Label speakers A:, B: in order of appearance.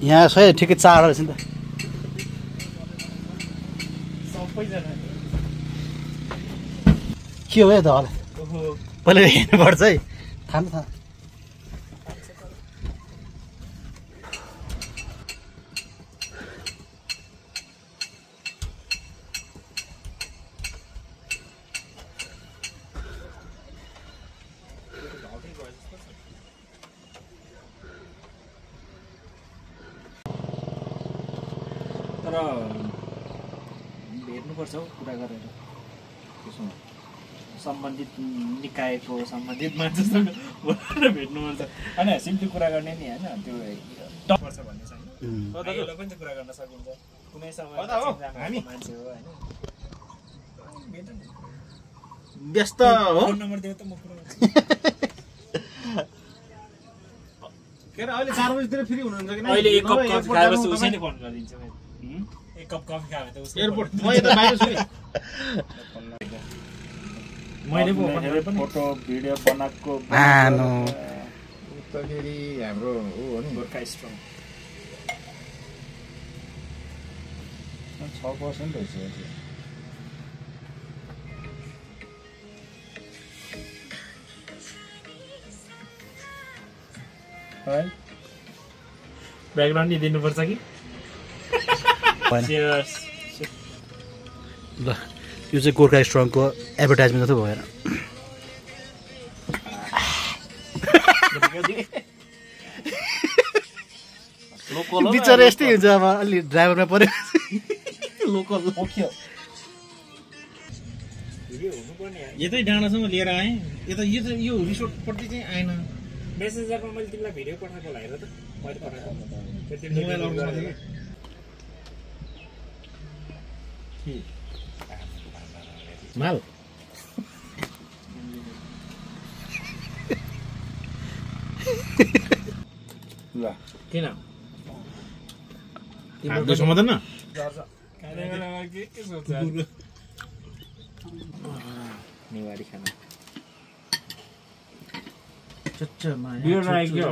A: यहाँ सय ठिकै 4 रहेछ नि त
B: सबैजना
A: के हो त होला पहिले हेर्नुपर्छ है थाहा थाहा
B: तर भेट्नुपर्छ हौ कुरा गरेर त्यसमा सम्बन्धित निकायको सम्बन्धित मान्छेसँग बोलाएर भेट्नुपर्छ होइन सिम्पली कुरा गर्ने नि होइन त्यो टपर्छ भन्ने छैन भाइहरूलाई पनि त कुरा गर्न सकिन्छ कुनै समय मान्छे हो होइन
A: व्यस्त हो
B: फोन नम्बर दियो त म कुरा गर्छु
C: के अरे अहिले 4 बजेतिर फ्री हुनुहुन्छ कि
B: अहिले एक कप कफी खाएपछि उसैले फोन गरिदिन्छु मैले एक कप कफी खाए त उसले
C: एयरपोर्ट म यता बाहिर छु
B: मैले पनि
C: फोटो भिडियो बनाएको
A: आनो
C: उताखेरि हाम्रो उ हो नि
B: गोर्खा स्ट्रङ
C: 6% रहेछ
B: ब्याकग्राउन्ड नि दिनुपर्छ कि Cheers.
A: ल यो चाहिँ गोर्खा स्ट्रङको एडभर्टाइजमेन्ट जस्तो भएन बिचरा यस्तै हुन्छ अब अलि ड्राइभरमा पऱ्यो लोकल
C: यतै डाँडासम्म लिएर आएँ यता यो रिसोर्टपट्टि चाहिँ आएन
B: मेसेन्जरमा मैले तिमीलाई भिडियो पठाएको होला हेर त मैले पठाएको
C: मोबाइल आउनु पर्यो माल ल
B: किन
C: तिम्रो समाधान न
B: के सोच्छ नेवारी खाना
A: चच्चा
B: बियर आइक्यो